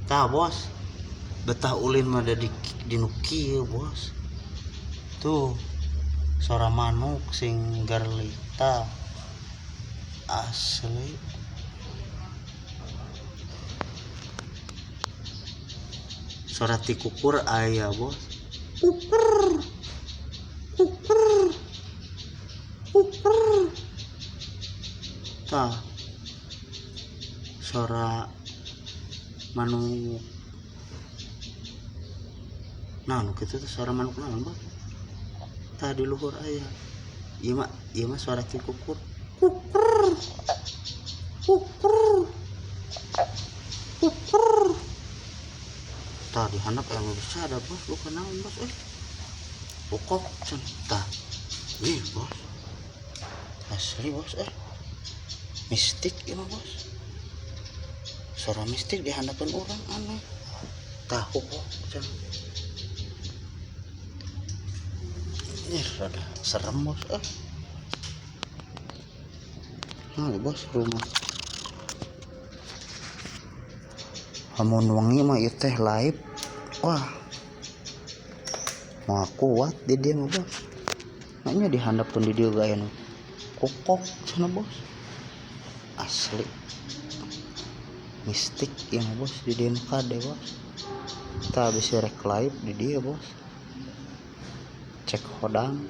Tah bos, betah ulin mah da di nu kieu bos. Tuh suara manuk sing garlik tah. Asli. Suara tikukur aya bos. Kukur. Kukur. Kukur. Tah. Suara manuk. Nah, nu kitu teh suara manuk naon bos? Tah di luhur aya. Ieu mah suara tikukur. Kukur. Kukur. Kukur. Tah di handap aya nu bisa ada bos, bukan naon bos euy. Pokok cenah. Tah. Ih, bos. Asli bos Mistik ieu mah bos. Suara mistik di handapeun urang aneh. Tah pokok cenah. Ih, rada serem bos Nah, bos rumah. Amun wengi mah ieu teh live. Wah. Moal kuat di dieu mah bos. Makanya di handapeun di dieu aya nu kokok cenah bos. Asli. Mistik ieu mah bos di dieu mah kade bos. Tah bisi rek live di dieu bos. Cek hodang.